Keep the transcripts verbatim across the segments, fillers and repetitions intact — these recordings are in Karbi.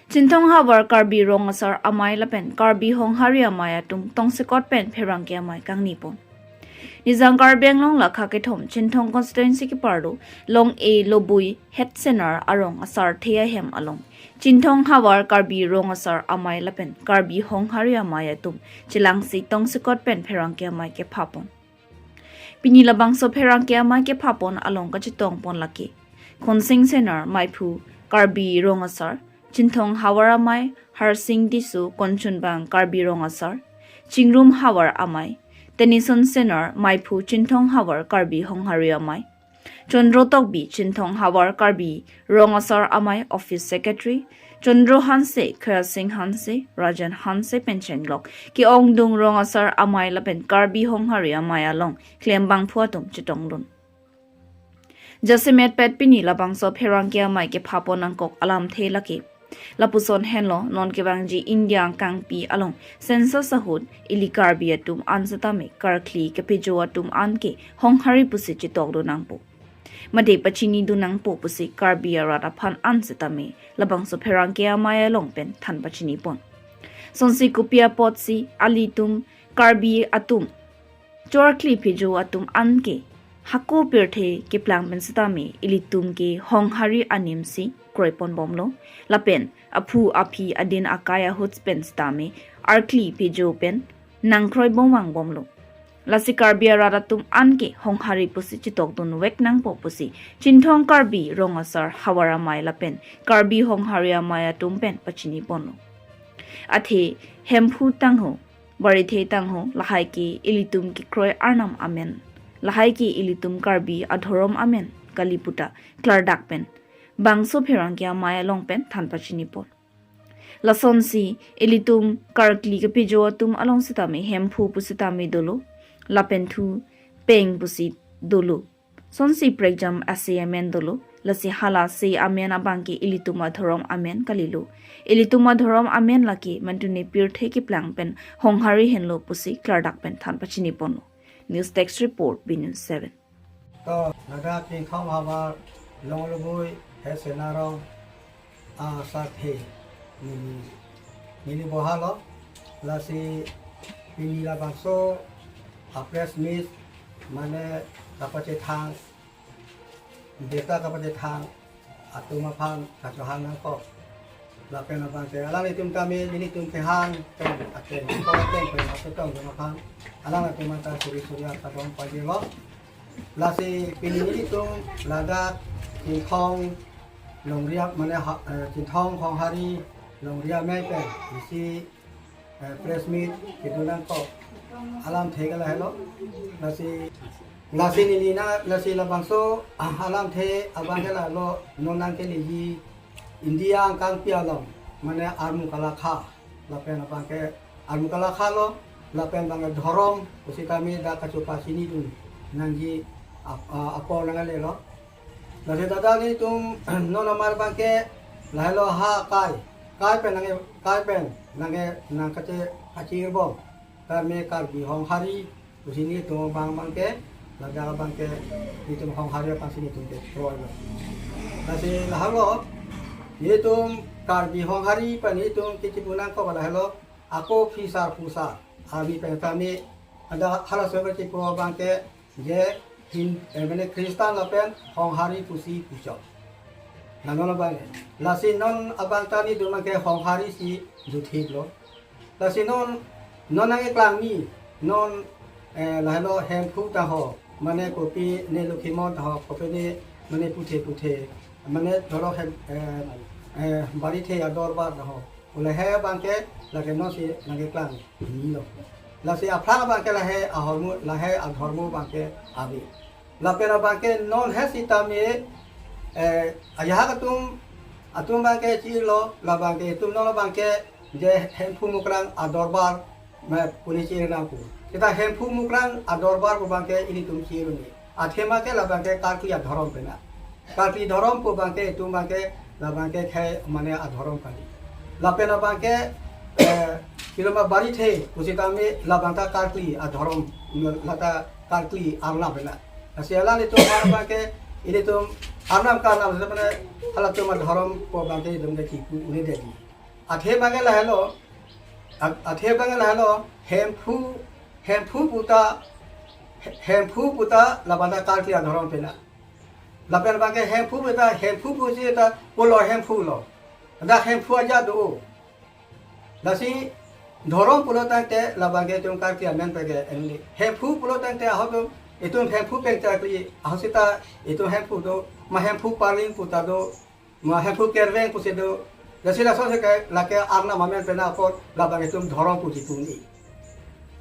Chinthong havar Karbi Rong Asar Amei lapen Karbi Honghari Amei atum tongsekot pen pherangke amei kangni pon. Nijang Karbi Anglong lakha kethom Chinthong constituency keparlo Long-e Lobui Head Senar arong asarthe ahem along Chinthong havar Karbi Rong Asar Amei lapen Karbi Honghari Amei atum chelangsi tongsekot pen pherangke amei kepha pon. Pini labangso pherangke amei kepha pon along kachetong pon lake Khonsing Senar, Meiphu Karbi Rong Asar, Chinthong havar amei Harsing Tisso, Kanchanbang Karbi Rong Asar, Chingrum havar amei Tenison Senar, Meiphu Chinthong havar Karbi Honghari Amei, Chandro Tokbi, Chinthong havar Karbi Rong Asar Amei Office Secretary, Chandro Hanse, Khaya Sing Hanse, Rajan Hanse pen chenglok ke-ongdung Rong Asar Amei lapen Karbi Honghari Amei along klembangphu atum chetongdun. Jasemet pet pini labangso pherangke amei kepha pon nangkok alamthe lake. Lapuson henlo non kevangji India angkangpi along census ahut ili Karbi atum an setame karkli kepejo atum an ke Honghari pusi chetokdun nangpo. Mate pachinidun nangpo pusi Karbi arat aphan an setame labangso pherangke amei along pen than pachini pon. Sonsi kopi apotsi alitum Karbi atum chorkli pejo atum an ke hako pirthe keplang pen setame ilitum ke Honghari animsi kroi pon bomlo. Lapen aphu aphi adin akai ahut pen setame arkli pejo pen nangkroi bomvang bomlo. Lasi Karbi arat atum an ke Honghari pusi chetokdun vek nangpo pusi Chinthong Karbi Rong Asar havar amei lapen Karbi Honghari Amei atum pen pachini ponlo. Athe Hemphu tangho, Barithe tangho, lahai ke ilitum kekroi arnam amen, lahai ke ilitum Karbi adhorom amen kali puta klardak pen bangso pherangke amei along pen than pachini pon. Lasonsi ilitum karkli kepejo atum along setame Hemphu pu setame dolo, lapen thu peng pusi dolo. Sonsi prekjam ase amen dolo, lasi hala ase amen abang ke ilitum adhorom amen kalilo. Ilitum adhorom amen lake mantune pirthe keplang pen Honghari henlo pusi klardak pen than pachini ponlo. News Desk Report, B News seven. To, ladak Chinthong havar Long-e Lobui Head Senar arong asarthe neli, neli bohalo, lasi pini labangso a press meet mane kapachethang, data kapachethang atum aphan kachohang nangkok. Lapen abang ke alanglitum tame nelitum kehang pen ateng ko ateng pen ateng aphan alanglitum ta suri suri kadon pajirlo. Lasi pini nelitum ladak Chinthong longri a mane ha-, eh, Chinthong Honghari longri amei pen isi, eh, press meet kedun nangkok alamthe ke lahelo. Lasi, lasi neli na, lasi labangso, ah, alamthe abang ke lahelo, non nangkeleji India angkangpi along mane armu kalakha, lapen abang ke armu kalakha lo, lapen abang ke dhorom pusitame dak kachupachinidun nangji ap-, ah, apor nanglelo. Lasi ladak nelitum non amar abang ke lahelo ha kai, kai pen nangke, kai pen nangke nangkache kachir bom. Tame Karbi Honghari pusi nelitum abang abang ke, ladak abang ke nelitum Honghari aphansi nelitum kekroi lo. Lasi lahelo, nelitum Karbi Honghari pen nelitum kechipu nangkok lahelo, ako phisar phusar arni pen tame ada halaso kechipu abang ke je Hin-, eh, mane Khristan lapen Honghari pusi puchok. Nang non abang, lasi non abang ta nelitum abang ke Honghari si juthik lo. Lasi non, non nangkeklang ni, non, eh, lahelo Hemphu ta ho, mane kopine Lokhimon ta ho, kopine mane puthe puthe, mane dhoro hem, eh, eh, Barithe adorbar ta ho. Pu lahei abang ke lake non si nangkeklang ni lo. Lasi aphrang abang ke lahei ahormu, lahei adhormu abang ke ave. Lapen abang ke non he sitame, eh, ajahak atum, atum abang ke chirlo, labang ke itum non abang ke je Hemphu Mukrang adorbar, ma puni chir nangpu. Seta Hemphu Mukrang adorbar pu abang ke ilitum chir ni. Athema ke labang ke karkli adhorom pena. Karkli dhorom pu abang ke itum abang ke labang ke khei mane adhorom kali. Lapen abang ke, eh, kiloma Barithe pusitame labang ta karkli adhorom, lata karkli arnam pena. Lasi alanglitum abang ke ilitum arnam karnam mane halatum adhorom pu abang ke itum ke kipu une dei. Athe abangke lahelo, a-, athe abangke lahelo, Hemphu, Hemphu puta, He-, Hemphu puta labang ta Karkli adhorom pena. Lapen abangke Hemphu puta, Hemphu pusi ta pulo Hemphu lo. Dak Hemphu aja do. Lasi dhorom pulo tangte labangke itum Karkli amen pege enli. Hemphu pulo tangte ahok itum Hemphu peng Karkli, ahok seta itum Hemphu do, ma Hemphu Parling puta do, ma Hemphu Kerveng pusi do. Lasi laso se ke lake arnam amen pena apot labang itum dhorom puji puni.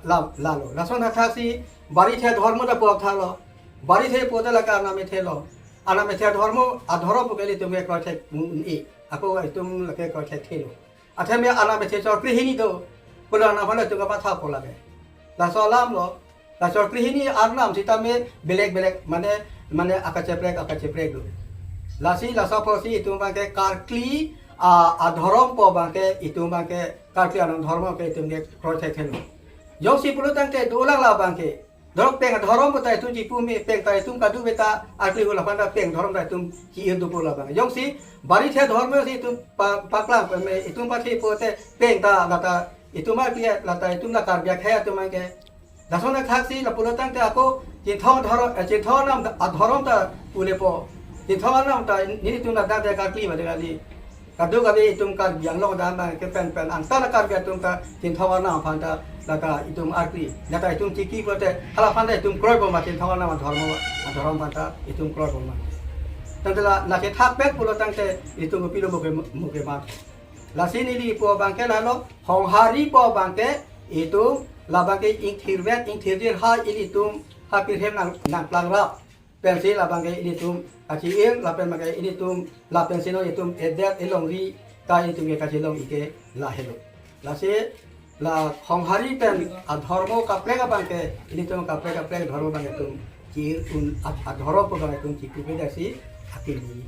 La, lalo. Lason hathak si Barithe adhormo ta puak thalo. Barithe puta lake arnam ethelo. Arnam ethe adhormo, adhorom puke itum ke kroithek puni. Ako itum lake kroithek thelo. Athe me arnam ethe chor krehini do. Pulo arnam hole itum kapatha po lake. Laso alam lo. La chor krehini arnam sitame belek belek mane, mane akacheprek akacheprek do. Lasi laso apotsi itum abangke Karkli a, adhorom po abangke itum abangke Karkli arnam dhorom ke itum ke kroithek thelo. Jongsi pulo tangte dolang labangke. Dorok peng adhorom puta itum chipu me peng ta itum kadu beta Karkli hula panda peng dhorom ta itum chi-ir do pulo abang. Jongsi Barithe adhormo si itum pa-, paklang pe me itum pathe pote peng ta lata itum Karkli lata itum la Karbi akhei atum abangke. Lason hathak si lapulo tangte ako Chinthong adhorom, eh, Chinthong arnam adhorom ta pulepo. Chinthong arnam ta nelitum ladak de Karkli ba de kali. Kadokave itum Karbi Anglong dam abangke pen pen angtan Karbi atum ta Chinthong arnam aphan ta lata itum Karkli. Lata itum tiki pulote hala aphan ta itum kroi bom ma Chinthong arnam adhormo adhorom aphan ta itum kroi bom ma. Tangte la, lake thakpet pulo tangte itum kopilo moke moke ma. Lasi neli po abangke lalo, Honghari po abangke itum labangke ingthirvet ingthirjir ha ilitum ha pirhem nang, nangplangrap. Pensi labangke ilitum kachi-ir, lapen abangke ilitum, lapensi non itum edet elongri, ka ilitum ke kachelong ike lahelo. Lasi la Honghari pen adhormo kaprek abangke, ilitum kaprek kaprek adhormo abang itum chi-ir un ad-, adhorom pu abang itum chipu pedasi akili.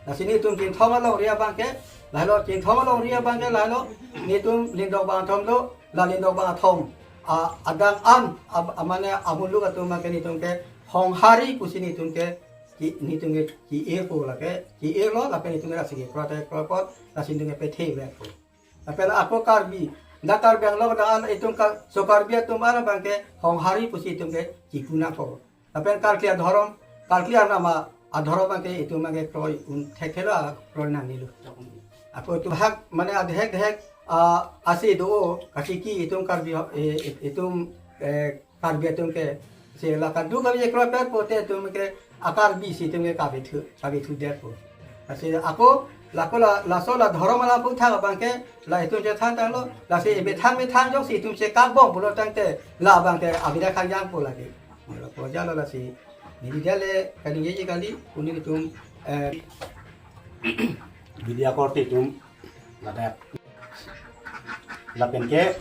Lasi nelitum Chinthong alongri abangke, lahelo Chinthong alongri abangke, lahelo nelitum Lindok bang athom do, la Lindok bang athom. A, adang an, ab-, amane amuluk atum abangke nelitum ke Honghari pusi nelitum ke, ki, nelitum ke ki-ir po lake, ki-ir lo, lapen nelitum ke lasi ke krote kroipot, lasi nelitum ke pethe vek po. Lapen ako Karbi, dak Karbi Anglong dak an itum ka, so Karbi atum an abangke Honghari pusi itum ke chipu nangpo. Lapen Karkli adhorom, Karkli arnam adhorom abangke itum abangke kroi un thekthelo, kroi nangnelo. Ako itum hak mane adhek dhek, ah, asi do, kasiki itum Karbi, eh, itum, eh, Karbi atum ke, si la kadokave kroipet pote itum ke a Karbi si itum ke kavethu, kavethu det po. Lasi ako, lako la, laso la dhorom alam aphuthak abangke, la itum chethan tanglo, lasi methang methang jongsi itum chekak bom pulo tangte, la abangke abida khang jang po lake. Lapu aja lo lasi, neli dale, kali ye kali, kuning itum, eh, media korte itum, ladak. Lapen ke,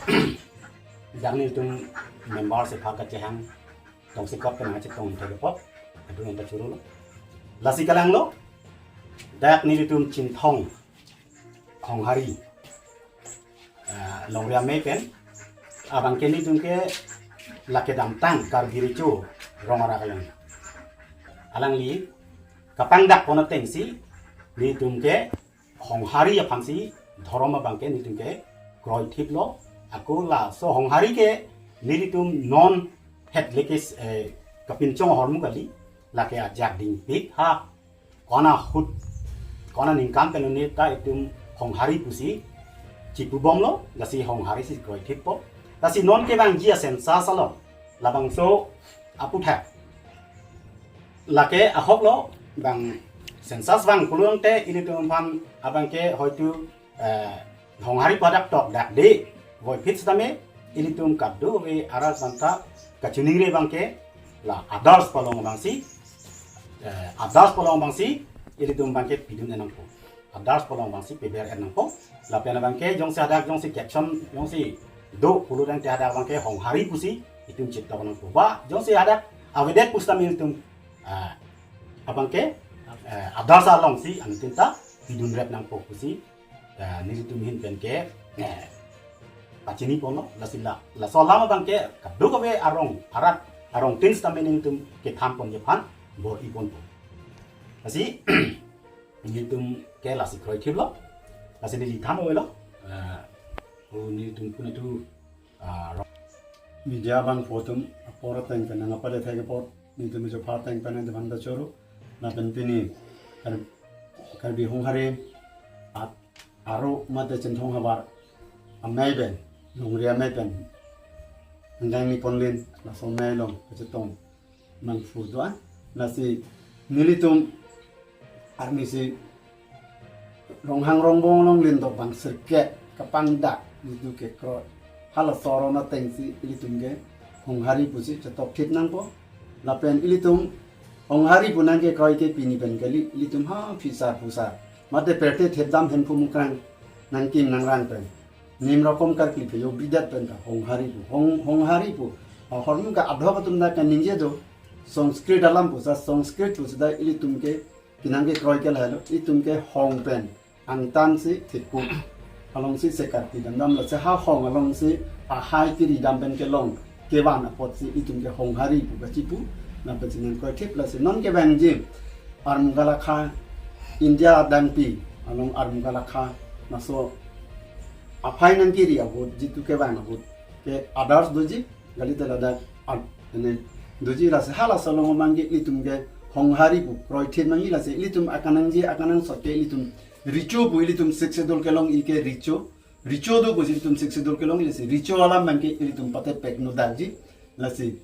dak nelitum member si pha kachehang, tongsekot pen nangchetong thek apot, adung enta churu lo. Lasi kalanglo, dak nelitum Chinthong, Honghari, ah, longri amei pen, abangke nelitum ke lake damtang Karbi Recho Rong arak alang. Alangli, kapangdak pon atengsi, nelitum ke Honghari aphansi dhorom abangke nelitum ke kroithiplo, ako laso Honghari ke nelitum non het lekes, eh, kapinchong ahormu kali, lake ajak dingpik ha, kona ahut, kona aningkan pen un-e ta itum Honghari pusi chipu bomlo, lasi Honghari si kroithippo. Lasi non kevangji a-census along, labangso aphuthak lake ahok lo, bang census vang pulo tangte ilitum aphan abangke hoitu, eh, Honghari pu adak tokdak de, voiphit sitame ilitum kadokave arat aphanta kachiningri abangke la others pu along abangsi, eh, others pu along abangsi ilitum abangke pidun-et nangpo. Others pu along abangsi peber-et nangpo. Lapen abangke jongsi hadak jongsi caption jongsi do pulo tangte hadak abangke Honghari pusi itum chittok nangpo. Ba jongsi hadak avedet pusitame itum, ah, abangke, eh, others alongsi anuttin ta pidunrep nangpo pusi, eh, nelitum ahin pen ke, eh, pachini ponlo, lasi la, laso alam abangke kadokave arong arat arongtin sitame nelitum kethan ponji aphan bor-i ponpo. Lasi nelitum ke lasi kroithiplo. Lasi neli than-oi lo. Ah, o nelitum pun itu, ah, ro- media abangphu atum apor ateng pen nangpade thek apot nelitum ijo apor ateng pen nangphan ta choro. Lapen pini Kar-, Karbi Honghari at aro mate Chinthong havar amei pen, longri amei pen angdeng ni ponlin, laso amei along kachetong nangphu do-an. Lasi nelitum arnisi Ronghang Rongbong along lindok bang sirkep kapangdak nelitum kekroi. Halaso aron atengsi ilitum ke Honghari pusi chetok thip nangpo. Lapen ilitum Honghari pu nangkekroi ke pini pen kali, ilitum ha phisar phusar mate perte thepdam Hemphu Mukrang nangkim nangrang pen nim rokom karkli pheyo bidat pen ta Honghari pu. Hong, Honghari pu. Ahormu ke adhok atum ta kaningje do. Sanskrit alam pu, sa Sanskrit pu sida ilitum ke kenangkekroi ke lahelo, ilitum ke hong pen angtan si thekuk alongsi sekarpi damdam, lasi ha hong alongsi ahai kiri dam pen kelong kevan apotsi ilitum ke Honghari pu kachipu. Lapensi nangkroi thip, lasi non kevangji Armuka Lakha, India adangpi along Armuka Lakha, laso aphai nangkiri ahut, jitu kevang ahut ke others doji, gali te ladak ad-, ene, doji, lasi halaso along abang ke ilitum ke Honghari pu kroi thip nangji, lasi ilitum akanangji akanangsot ke ilitum recho pu, ilitum Sixth Schedule kelong-i ke recho, recho do pusi ilitum Sixth Schedule kelong-i, lasi recho alam abang ke ilitum pate pek no dakji. Lasi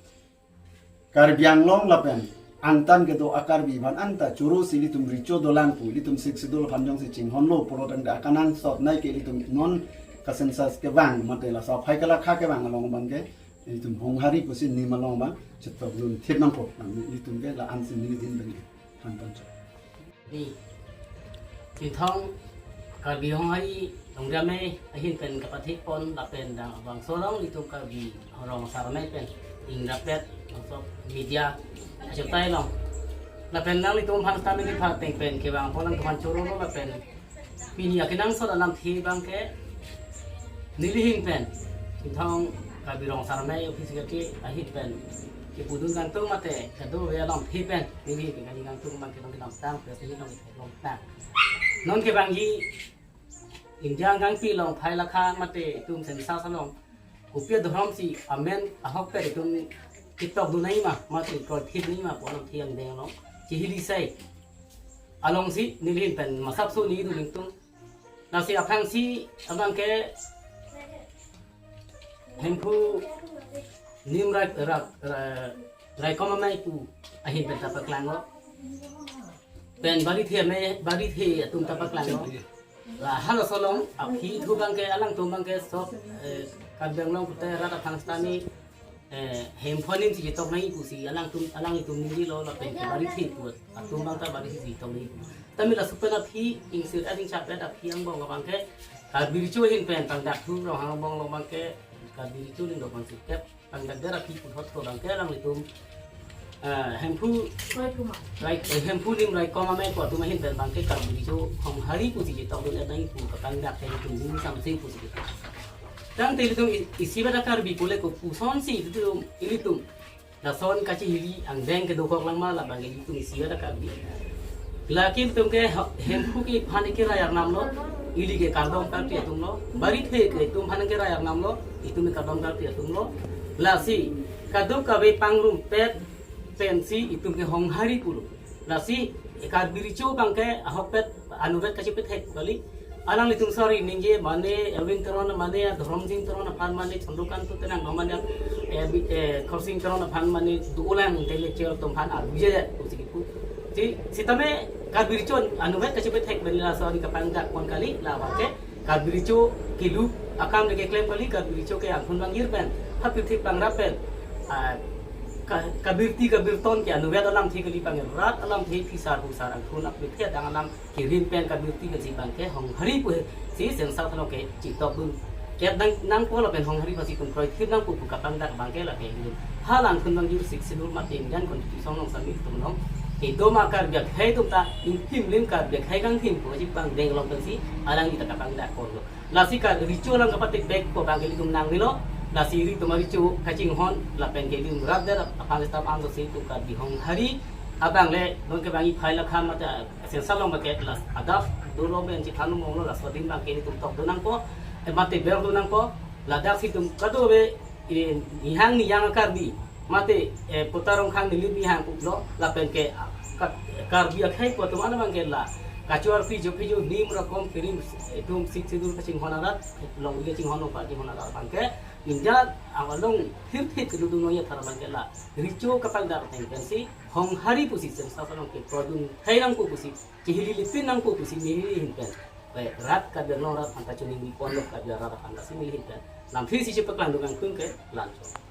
Karbi Anglong lapen angtan kedo a-Karbi aphan anta choro si ilitum recho dolang pu, ilitum Sixth Schedule aphan jongsi chinghon lo pulo tangte akanangsot nei ke ilitum non ka-census kevang mate laso aphai kalakha kevang along abang ke ilitum Honghari pusi nim along abang chetok dun thip nangpo. Nang ilitum ke la-ansi neli din abang ke than ponchot. Ni, Chinthong Karbi Honghari longri amei ahin pen kapathik pon lapen dang abangso along ilitum Karbi Rong Asar Amei pen ingrapet laso media ajotai along. Lapen nanglitum aphan stamili pha teng pen kevang pon nangtum aphan choro lo lapen pini akenangsot alamthe abang ke neli ahin pen Chinthong Karbi Rong Asar Amei office ke ahin pen kepudun kangtung mate kadokave alamthe pen neli ahin pen kani kangtung abang ke nong kenam tang, pes neli nong long ta. Non kevangji India angkangpi along phai lakha mate itum census along kopi adhorom si amen ahokpet itum ketok dun nangji ma, mate kroi thip nangji ma pu alamthe angdeng along chihili sai alongsi neli ahin pen masapso neli dun nangtum. Lasi aphrangsi abang ke Hemphu Nim Rai, Ra-, Ra-, Raikom Amei pu ahin pen ta paklanglo. Pen Barithe Amei, Barithe atum ta paklanglo. La halaso along aphi thu abang ke alangtum abang ke sob, eh, Karbi Anglong pulote rat aphan stamili, eh, Hemphu Nim si chetok nangji pusi alangtum, alanglitum ningjelo lapen ke Barithe pu atum abang ta Barithe si chetok nangji pu. Tame laso pen aphi ingsir, ingsirpet aphi angbong abang ke Karbi Recho ahin pen pangdak thu Ronghang angbong along abang ke Karbi Recho lindok bang sirkep pangdak der aphi puthot ko abang ke alanglitum, eh, Hemphu Rai, eh, Hemphu Nim Raikom Amei ko atum ahin pen abang ke Karbi Recho Honghari pusi chetok dun et nangji pu kapangdak pen itum dun samse pusi chetok. Tangte ilitum i-, isivet a-Karbi pule kopusonsi ilitum, ilitum lason kachihili angdeng kedokok lang ma labang ilitum isivet a-Karbi. Lake itum ke ha-, Hemphu ke iphan ke rai arnam lo, ili ke kardom karpi atum lo, Barithe ke itum aphan ke rai arnam lo, itum ke kardom karpi atum lo. Lasi kadokave pangrumpet pensi itum ke Honghari pulo. Lasi Karbi Recho abang ke ahokpet anuvet kachepethek kali. Alanglitum sari ningje mane Elwin Teron mane Dhoromsing Teron aphan mane Chandrakanta Tenang mane, eh, bi-, eh, Khorsing Teron aphan mane dolang intellectual atum aphan arjuje pusi kipu. Si, sitame Karbi Recho anuvet kachepethek pen la sari kapangdak pon kali, labang ke Karbi Recho kelu akam le keklem kali, Karbi Recho ke angthun vangjir pen ha pirthe pangrap pen, ah, ka-, kabirti kabirton ke anuvet alamthe kali, bang rat alamthe phisar phusar angthun apirthe adang alam kerim pen kabirti kali, bang ke Honghari pu he si census along ke chetok dun. Ke nang, nangpo lapen Honghari aphansi itum kroi thip nangpo pu kapangdak abang ke lake itum. Hala angthun vangjir Sixth Schedule mate Indian Constitution along sami itum along kedo ma Karbi akhei atum ta inghim lim Karbi akhei kangthim pu si pangdeng along pensi alangli ta kapangdak ponlo. Lasi Karbi Recho alam kapatik bek ko abang ke ilitum nangnelo. Lasi ilitum a-Recho kachinghon lapen ke ilitum rat der aphan stap anso si itum Karbi Honghari abang le non kevangji phai lakha mate census along abang ke lasi adap Dolo pen chithan mong lo, laso adim abang ke ilitum tok do nangpo, eh, mate ber do nangpo, ladak si itum kadokave, eh, nihang niyang a-Karbi, mate, eh, Pota Rongkhang neli nihang pulo, lapen ke, ah, ka-, Karbi akhei pu atum an abang ke la kachoarpi jo pi jo nim rakom pirim, eh, itum Sixth Schedule kachinghon arat, eh, longle chinghon opa chinghon arat abang ke, inja awalong hirthit kedudun noi athar abang ke la recho kapangdar ateng pensi, Honghari pusi census along ke produn thai nangpo pusi, chihili lipin nangpo pusi neli ahin pen, eh, rat Karbi Anglong arat aphan ta choningri ponlo, Karbi arat aphan ta si neli ahin pen lamthe si chepaklang dun nangkung ke la-anchot.